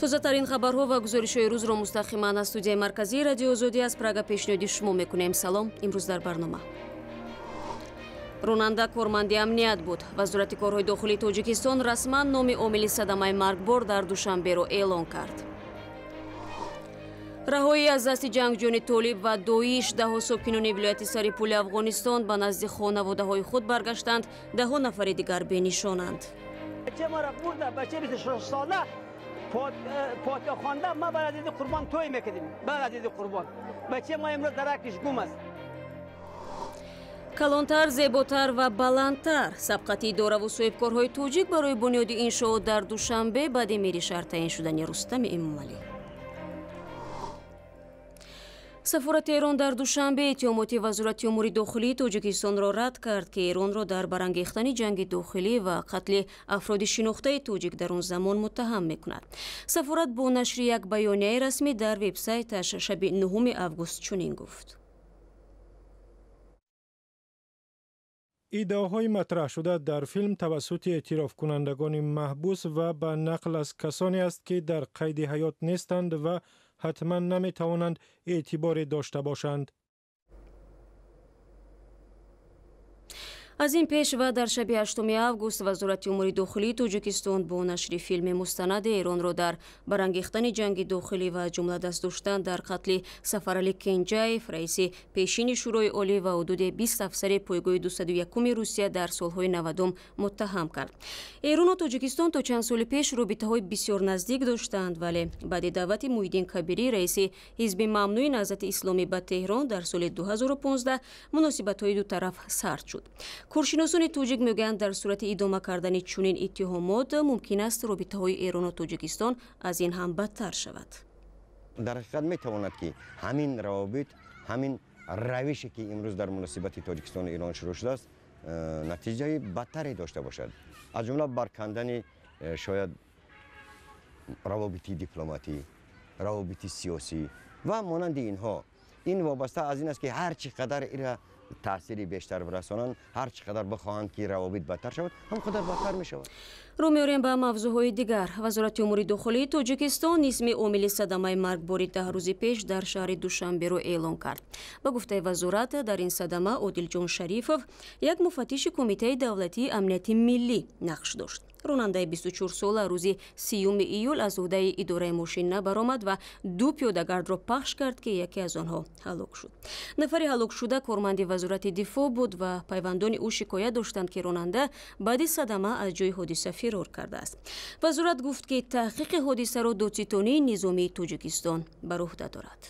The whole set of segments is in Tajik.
Тозатарин хабарҳо ва гузоришҳои рӯзро мустақиман аз студияи марказии Радиои Озодӣ аз Прага пешниҳоди шумо мекунем. Салом, имрӯз дар барнома. Ронанда корманди амният буд. Вазорати корҳои дохилии Тоҷикистон расман номи омили садамаи маргбор дар Душанберо эълон кард. Раҳоӣ аз дасти ҷангҷӯёни Толиб ва Доиш даҳҳо сокинони вилояти Сарипули Афғонистон ба назди хонаводаҳои худ баргаштанд, даҳҳо нафари дигар бенишонанд. Фотиҳа хонда ма бар азизи қурбон тӯй мекардем, бар азизи қурбон. Бачаи мо имрӯз даракиш гум аст. Калонтар, зеботар ва баландтар. Сабқати идораву соҳибкорҳои тоҷик барои бунёди иншоот дар Душанбе баъди мери шаҳр таъин шудани Рустами Эмомалӣ. Сафорати Эрон дар Душанбе иттиҳомоти Вазорати умури дохилии Тоҷикистонро рад кард, ки Эронро дар барангехтани ҷанги дохилӣ ва қатли афроди шинохтаи тоҷик дар он замон муттаҳам мекунад. Сафорат бо нашри як баёнияи расмӣ дар вебсайташ шаби 9 август чунин гуфт. Иддаоҳои матраҳшуда дар филм тавассути эътирофкунандагони маҳбус ва ба нақл аз касоне аст, ки дар қайди ҳаёт нестанд ва ҳатман наметавонанд эътиборе дошта бошанд. Аз ин пеш ва дар шаби 8 август Вазорати умури дохилии Тоҷикистон бо нашри филми мустанади Эронро дар барангехтани ҷанги дохилӣ ва ҷумла даст доштан дар қатли Сафарали Кенҷаев, раиси пешини Шӯрои Олӣ ва ҳудуди 20 афсари пойгоҳи 201 Русия дар солҳои 90 муттаҳам кард. Эрону Тоҷикистон то чанд соли пеш робитаҳои бисёр наздик доштанд, вале баъди даъвати Муҳиддин Кабирӣ, раиси ҳизби мамнӯи Наҳзати Исломӣ ба Теҳрон дар соли 2015 муносибатҳои ду тараф сард шуд. Коршиносони тоҷик мегӯянд, дар сурати идома кардани чунин иттиҳомот мумкин аст робитаҳои Эрону Тоҷикистон аз ин ҳам бадтар шавад. Дар ҳақиқат метавонад, ки ҳамин равобит, ҳамин равише, ки имрӯз дар муносибати Тоҷикистону Эрон шурӯъ шудааст, натиҷаи бадтаре дошта бошад, аз ҷумла баркандани шояд равобити дипломатӣ, равобити сиёсӣ ва монанди инҳо. Ин вобаста аз ин аст, ки ҳар чӣ қадар ира таъсири бештар бирасонанд, ҳар чӣ қадар бихоҳанд, ки равобит бадтар шавад, ҳам қадар бадтар мешавад. Рӯ меорем ба мавзӯъҳои дигар. Вазорати умури дохилии Тоҷикистон исми омили садамаи маргбори 10 рӯзи пеш дар шаҳри Душанберо эълон кард. Ба гуфтаи вазорат, дар ин садама Одилҷон Шарифов, як муфаттиши Кумитаи давлатии амнияти миллӣ, нақш дошт. Ронандаи 24-сола рӯзи 30 июл аз уҳдаи идораи мошин набаромад ва ду пиёдагардро пахш кард, ки яке аз онҳо ҳалок шуд. Нафари ҳалокшуда корманди Вазорати дифоъ буд ва пайвандони ӯ шикоят доштанд, ки ронанда баъди садама аз ҷои ҳодиса фирор кардааст. Вазорат гуфт, ки таҳқиқи ҳодисаро Додситонии низомии Тоҷикистон бар уҳда дорад.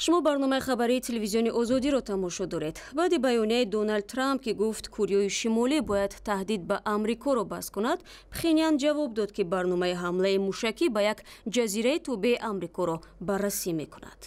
Шумо барномаи хабарии телевизиони Озодиро тамошо доред. Баъди баёнияи Доналд Трамп, ки гуфт Кореяи Шимолӣ бояд таҳдид ба Амрикоро бас кунад, Пхенян ҷавоб дод, ки барномаи ҳамлаи мушакӣ ба як ҷазираи тобеи Амрикоро баррасӣ мекунад.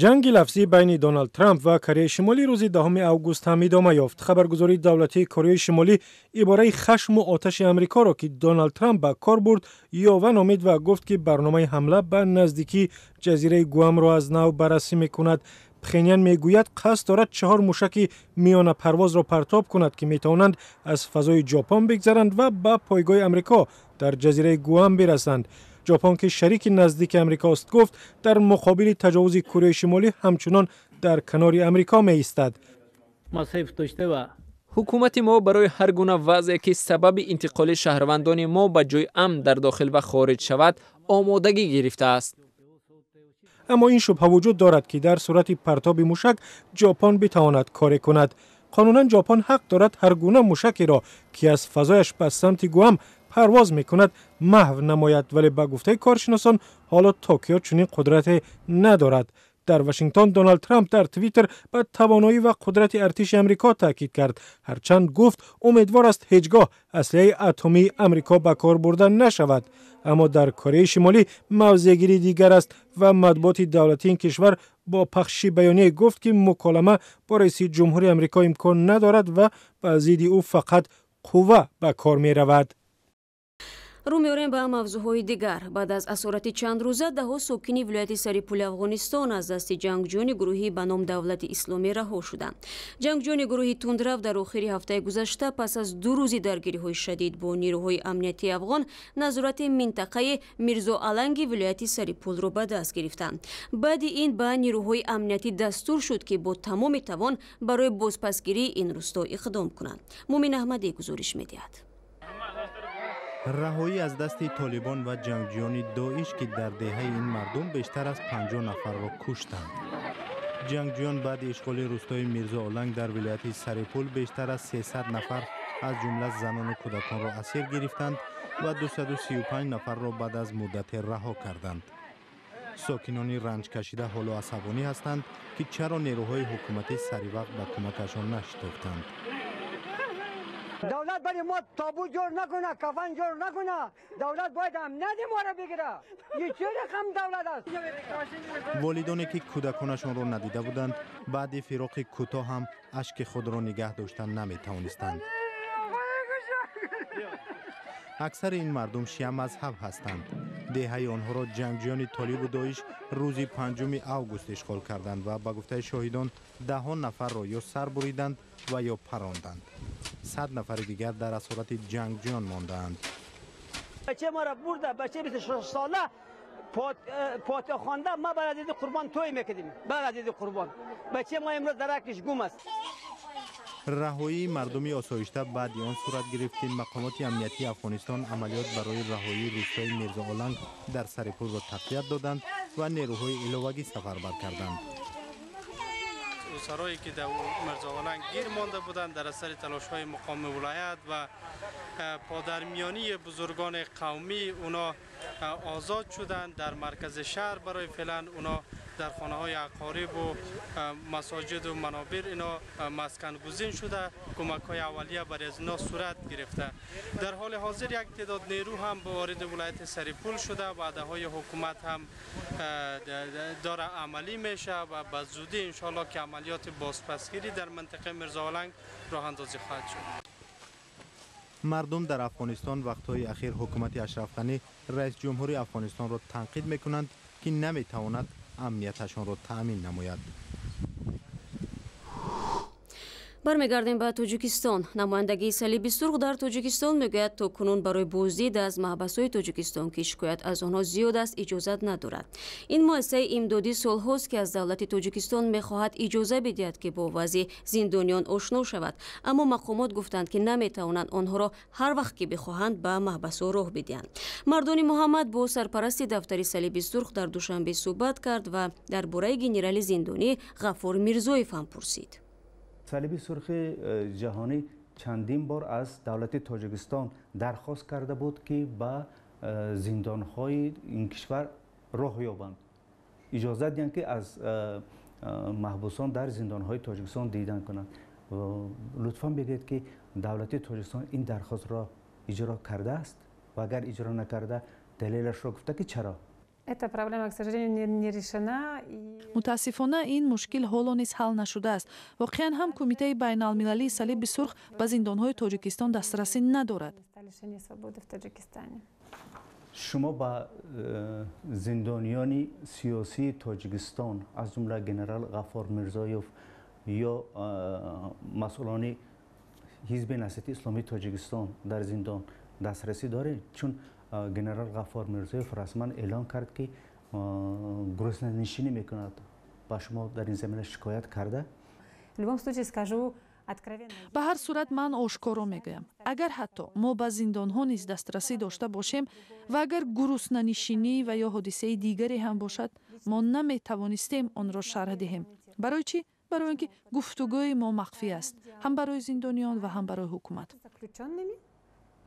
Ҷанги лафзӣ байни Доналд Трамп ва Кореяи Шимолӣ рӯзи 10 август ҳам идома ёфт. Хабаргузории давлатии Кореяи Шимолӣ ибораи хашму оташи Амрикоро, ки Доналд Трамп ба кор бурд, ёва номид ва гуфт, ки барномаи ҳамла ба наздикии ҷазираи Гуамро аз нав баррасӣ мекунад. Пхенян мегӯяд, қасд дорад 4 мушаки миёнапарвозро партоб кунад, ки метавонанд аз фазои Ҷопон бигзаранд ва ба пойгоҳи Амрико дар ҷазираи Гуам бирасанд. Ҷопон, ки шарики наздики Амрикост, гуфт дар муқобили таҷовузи Кореяи Шимолӣ ҳамчунон дар канори Амрико меистад. Ҳукумати мо барои ҳар гуна вазъе, ки сабаби интиқоли шаҳрвандони мо ба ҷои амн дар дохил ва хориҷ шавад, омодагӣ гирифтааст. Аммо ин шубҳа вуҷуд дорад, ки дар сурати партоби мушак Ҷопон битавонад коре кунад. Қонунан Ҷопон ҳақ дорад ҳар гуна мушакеро, ки аз фазояш ба самти Гуам парвоз мекунад, маҳв намояд, вале ба гуфтаи коршиносон ҳоло Токио чунин қудрате надорад. Дар Вашингтон Доналд Трамп дар Твиттер ба тавоноӣ ва қудрати артиши Амрико таъкид кард, ҳарчанд гуфт умедвор аст ҳеҷ гоҳ аслиҳаи атомии Амрико ба кор бурда нашавад. Аммо дар Кореяи Шимолӣ мавзеъгирии дигар аст ва матбуоти давлатии ин кишвар бо пахши баёние гуфт, ки муколама бо раиси ҷумҳури Амрико имкон надорад ва ба зидди ӯ фақат қувва ба кор меравад. Рӯ меорем ба мавзӯъҳои дигар. Баъд аз асорати чандрӯза даҳҳо сокини вилояти Сарипули Афғонистон аз дасти ҷангҷӯёни гурӯҳи ба ном Давлати Исломӣ раҳо шуданд. Ҷангҷӯёни гурӯҳи тундрав дар охири ҳафтаи гузашта пас аз 2 рӯзи даргириҳои шадид бо нирӯҳои амниятии афғон назорати минтақаи Мирзоаланги вилояти Сарипулро ба даст гирифтанд. Баъди ин ба нирӯҳои амниятӣ дастур шуд, ки бо тамоми тавон барои бозпасгирии ин рӯсто иқдом кунанд. Мумин Аҳмадӣ гузориш медиҳад. Раҳоӣ аз дасти толибон ва ҷангҷӯёни Доиш, ки дар деҳаи ин мардум бештар аз 50 нафарро куштанд. Ҷангҷӯён баъди ишғоли рӯстои Мирзооланг дар вилояти Сарипул бештар аз 300 нафар, аз ҷумла занону кӯдаконро асир гирифтанд ва 235 нафарро баъд аз муддате раҳо карданд. Сокинони ранҷкашида ҳоло асабонӣ ҳастанд, ки чаро нерӯҳои ҳукуматӣ саривақт ба кӯмакашон нашитофтанд. Давлат барои мо тобут ҷор накуна, кафан ҷор накуна. Давлат бояд амнияти моро бигира. Ин чӣ рақам давлат аст? Волидоне ки кӯдаконашонро надида буданд, баъди фироқи кӯтоҳ ҳам ашки худро нигаҳ дошта наметавонистанд. Аксари ин мардум шиа мазҳаб ҳастанд. Деҳаи онҳоро ҷангҷӯёни толибу Доиш рӯзи 5 август ишғол карданд ва ба гуфтаи шоҳидон даҳон нафарро ё сар буриданд ва ё паронданд. 100 нафари дигар дар асорати ҷангҷӯён мондаанд. Бача маро бурда, бача 26 сола фотиҳа хонда, ма баъд аз иди қурбон тӯй мекардем. Баъд аз иди қурбон. Бача мо имрӯз даракиш гум аст. Раҳоии мардуми осоишта баъди он сурат гирифт, ки мақомоти амниятии Афғонистон амалиёт барои раҳоии рӯстои Мирзооланг дар Сарипулро тақвият доданд ва нерӯҳои иловагӣ сафарбар карданд. Усарое ки дар Мирзооланг гир монда буданд, дар асари талошҳои мақоми вилоят ва подармиёнии бузургони қавмӣ اونا آزاد شدند. در مرکز شهر برای فعلا اونا در خانه های اقارب و مساجد و منابر اینا مسکن گزین شده. کمک های اولیه برای از اینا صورت گرفته. در حال حاضر یک تعداد نیرو هم به وارد ولایت سرپل شده، وعده های حکومت هم داره عملی میشه و به زودی انشالله که عملیات بازپسگیری در منطقه میرزاولنگ راه اندازی خواهد شد. Мардум дар Афғонистон вақтҳои ахир ҳукумати Ашраф Ғанӣ, раис ҷумҳури Афғонистонро танқид мекунанд, ки наметавонад амнияташонро таъмин намояд. Бармегардем ба Тоҷикистон. Намояндагии Салиби Сурх дар Тоҷикистон мегӯяд, то кунун барои боздид аз маҳбасҳои Тоҷикистон, ки шикоят аз онҳо зиёд аст, иҷозат надорад. Ин муассисаи имдодӣ солҳост, ки аз давлати Тоҷикистон мехоҳад иҷоза бидиҳад, ки бо вазъи зиндониён ошно шавад, аммо мақомот гуфтанд, ки наметавонанд онҳоро ҳар вақт ки бихоҳанд ба маҳбасҳо роҳ бидиҳанд. Мардони Муҳаммад бо сарпарасти дафтари Салиби Сурх дар Душанбе суҳбат кард ва дар бораи генерали зиндонӣ Ғафур Мирзоев ҳам пурсид. Салиби Сурхи Ҷаҳонӣ чандин бор аз давлати Тоҷикистон дархост карда буд, ки ба зиндонҳои ин кишвар роҳ ёбанд, иҷозат диҳанд, ки аз маҳбусон дар зиндонҳои Тоҷикистон дидан кунанд. Лутфан бигӯед, ки давлати Тоҷикистон ин дархостро иҷро кардааст ва агар иҷро накарда, далелашро гуфта, ки чаро? Эта проблема, к сожалению, не решена. Мутаассифона, ин мушкил ҳоло низ ҳал нашудааст. Воқеан ҳам Кумитаи байналмилалии Салиби Сурх ба зиндонҳои Тоҷикистон дастрасӣ надорад. Шумо ба зиндониёни сиёсии Тоҷикистон, аз ҷумла генерал Ғаффор Мирзоев ё масъулони Ҳизби Наҳзати Исломии Тоҷикистон дар зиндон дастрасӣ доред? Чун генерал Ғаффор Мирзоев расман эълон кард, ки гуруснанишинӣ мекунад. Ба шумо дар ин замина шикоят карда? В любом случае скажу откровенно. Ба ҳар сурат ман ошкоро мегӯям: агар ҳатто мо ба зиндонҳо низ дастрасӣ дошта бошем ва агар гуруснанишинӣ ва ё ҳодисаи дигаре ҳам бошад, мо наметавонистем онро шарҳ диҳем. Барои чӣ? Барои он ки гуфтугӯи мо махфӣ аст, ҳам барои зиндониён ва ҳам барои ҳукумат. Заключенными,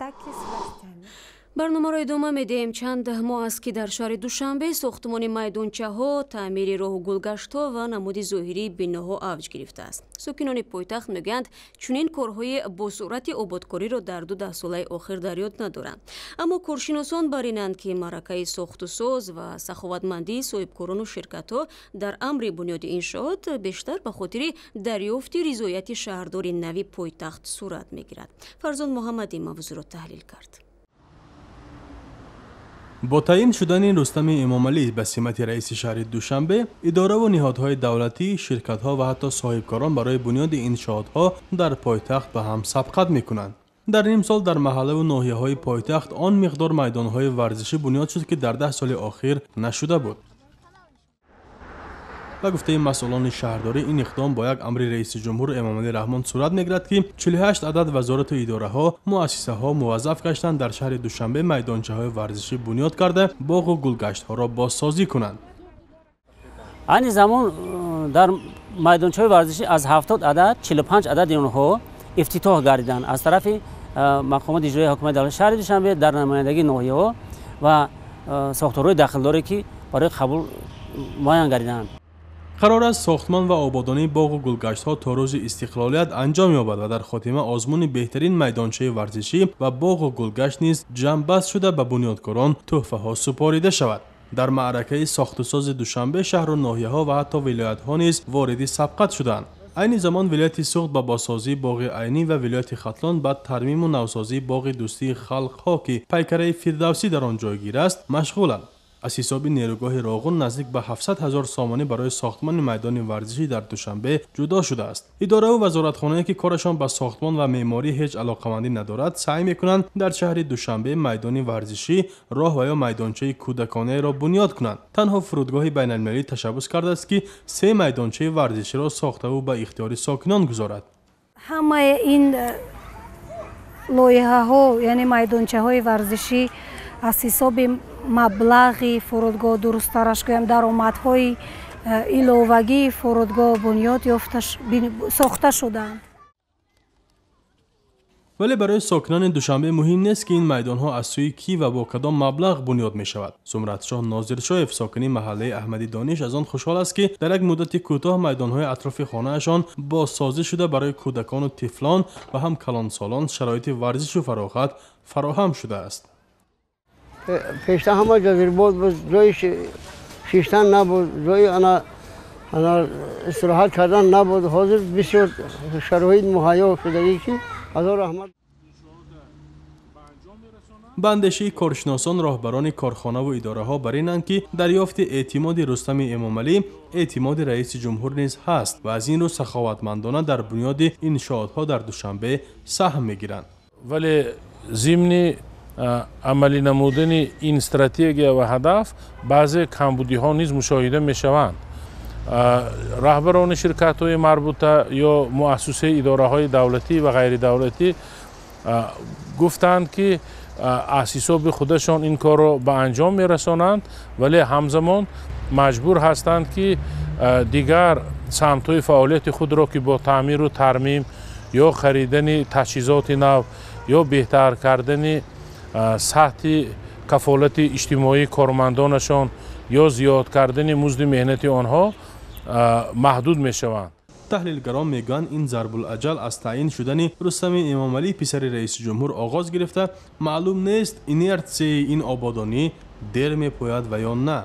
так и с властями. Барномаро идома медиҳем. Чанд моҳ аст, ки дар шаҳри Душанбе сохтмони майдончаҳо, таъмири роҳу гулгаштҳо ва намуди зоҳирии биноҳо авҷ гирифтааст. Сокинони пойтахт мегӯянд, чунин корҳои бо суръати ободкориро дар 2 даҳсолаи охир дар ёд надоранд. Аммо коршиносон бар инанд, ки маъракаи сохтусоз ва саховатмандии соҳибкорону ширкатҳо дар амри бунёди иншоот бештар ба хотири дарёфти ризояти шаҳрдори нави пойтахт сурат мегирад. Фарзон Муҳаммадӣ мавзӯъро таҳлил кард. Бо таъин шудани Рустами Эмомалӣ ба симати раиси шаҳри Душанбе, идораву ниҳодҳои давлатӣ, ширкатҳо ва ҳатто соҳибкорон барои бунёди иншоотҳо дар пойтахт ба ҳам сабқат мекунанд. Дар ним сол дар маҳаллаву ноҳияҳои пойтахт он миқдор майдонҳои варзишӣ бунёд шуд, ки дар 10 соли охир нашуда буд. Ба гуфтаи масъулони шаҳрдорӣ, ин иқдом бо як амри раиси ҷумҳур Эмомалӣ Раҳмон сурат мегирад, ки 48 адад вазорату идораҳо, муассисаҳо муваззаф гаштанд дар шаҳри Душанбе майдончаҳои варзишӣ бунёд карда, боғу гулгаштҳоро бозсозӣ кунанд. Айни замон дар майдончаҳои варзишӣ аз 70 адад 45 адади онҳо ифтитоҳ гардиданд аз тарафи мақомоти иҷроияи ҳокимияти давлати шаҳри Душанбе дар намояндагии ноҳияҳо ва сохторҳои дахлдоре, ки барои қабул муайян гардиданд. Қарор аст сохтмон ва ободонии боғу гулгаштҳо то рӯзи истиқлолият анҷом ёбад ва дар хотима озмуни беҳтарин майдончаи варзишӣ ва боғу гулгашт низ ҷамъбаст шуда ба бунёдкорон тӯҳфаҳо супорида шавад. Дар маъракаи сохтусози Душанбе шаҳру ноҳияҳо ва ҳатто вилоятҳо низ вориди сабқат шуданд. Айни замон вилояти Суғд ба бозсозии боғи Айнӣ ва вилояти Хатлон ба тармиму навсозии боғи дӯстии халқҳо, ки пайкараи Фирдавсӣ дар он ҷойгир аст, машғуланд. Аз ҳисоби нерӯгоҳи Роғун наздик ба 700 ҳазор сомонӣ барои сохтмони майдони варзишӣ дар Душанбе ҷудо шудааст. Идораву вазоратхонае, ки корашон ба сохтмон ва меъморӣ ҳеҷ алоқамандӣ надорад, саъй мекунанд дар шаҳри Душанбе майдони варзишӣ, роҳ ва ё майдончаи кӯдаконаеро бунёд кунанд. Танҳо фурудгоҳи байналмилалӣ ташаббус кардааст, ки 3 майдончаи варзиширо сохтаву ба ихтиёри сокинон гузорад. Ҳамаи ин лоиҳаҳо, яъне майдончаҳои варзишӣ, аз ҳисоби маблағи фурудгоҳ, дурусттараш гӯям, даромадҳои иловагии фурудгоҳ бунёд ёфта сохта шудаанд. Вале барои сокинони Душанбе муҳим нест, ки ин майдонҳо аз сӯи кӣ ва бо кадом маблағ бунёд мешавад. Зумрадшоҳ Нозиршоев, сокини маҳаллаи Аҳмади Дониш, аз он хушҳол аст, ки дар як муддати кӯтоҳ майдонҳои атрофи хонаашон бозсозӣ шуда барои кӯдакону тифлон ва ҳам калонсолон шароити варзишу фароғат фароҳам шудааст. Пештар ҳама ҷо зирбод буд, ҷои шиштан набуд, ҷои ана истироҳат кардан набуд. Ҳозир бисёр шароит муҳайё шудагӣ, ки ҳазор раҳмат. Ба андешаи коршиносон, роҳбарони корхонаву идораҳо бар инанд, ки дарёфти эътимоди Рустами Эмомалӣ эътимоди раиси ҷумҳур низ ҳаст ва аз ин рӯ саховатмандона дар бунёди иншоотҳо дар Душанбе саҳм мегиранд. Вале зимни амалӣ намудани ин стратегия ва ҳадаф баъзе камбудиҳо низ мушоҳида мешаванд. Раҳбарони ширкатҳои марбута ё муассисаи идораҳои давлатӣ ва ғайридавлатӣ гуфтанд, ки аз ҳисоби худашон ин корро ба анҷом мерасонанд, вале ҳамзамон маҷбур ҳастанд, ки дигар самтҳои фаъолияти худро, ки бо таъмиру тармим ё харидани таҷҳизоти нав ё беҳтар кардани сатҳи кафолати иҷтимоии кормандонашон ё зиёд кардани музди меҳнати онҳо маҳдуд мешаванд. Таҳлилгарон мегӯянд, ин зарбулаҷал аз таъин шудани Рустами Эмомалӣ, писари раиси ҷумҳур, оғоз гирифта, маълум нест инертсияи ин ободонӣ дер мепояд ва ё на.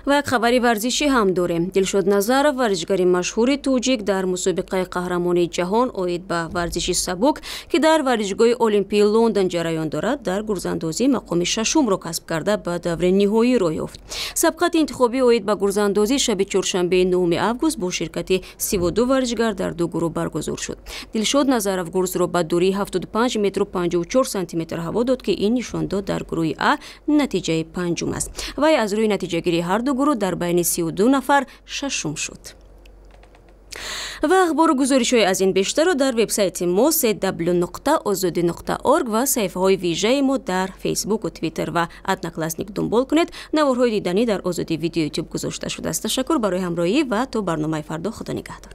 Ва як хабари варзишӣ ҳам дорем. Дилшод Назаров, варзишгари машҳури тоҷик, дар мусобиқаи қаҳрамонии ҷаҳон оид ба варзиши сабук, ки дар варзишгоҳи Олимпии Лондон ҷараён дорад, дар гурзандозӣ мақоми шашумро касб карда ба даври ниҳоӣ роҳ ёфт. Сабқати интихобӣ оид ба гурзандозӣ шаби чоршанбеи 9 август бо ширкати 32 варзишгар дар 2 гурӯҳ баргузор шуд. Дилшод Назаров гурзро ба дурии 75 метру 54 сантиметр ҳаво дод, ки ин нишондод дар гурӯҳи А натиҷаи панҷум аст. Вай аз рӯи натиҷагирии ҳар ду гурӯҳ дар байни 32 нафар шашум шуд. Ва ахбору гузоришҳои аз ин бештарро дар вебсайти мо cw.ozodi.org ва саҳифаҳои вижаи мо дар Фейсбуку, Твиттер ва Одноклассник дунбол кунед. Наворҳои диданӣ дар Озодӣ Видео Ютуб гузошта шудааст. Ташаккур барои ҳамроҳӣ ва то барномаи фардо. Худо нигаҳдор.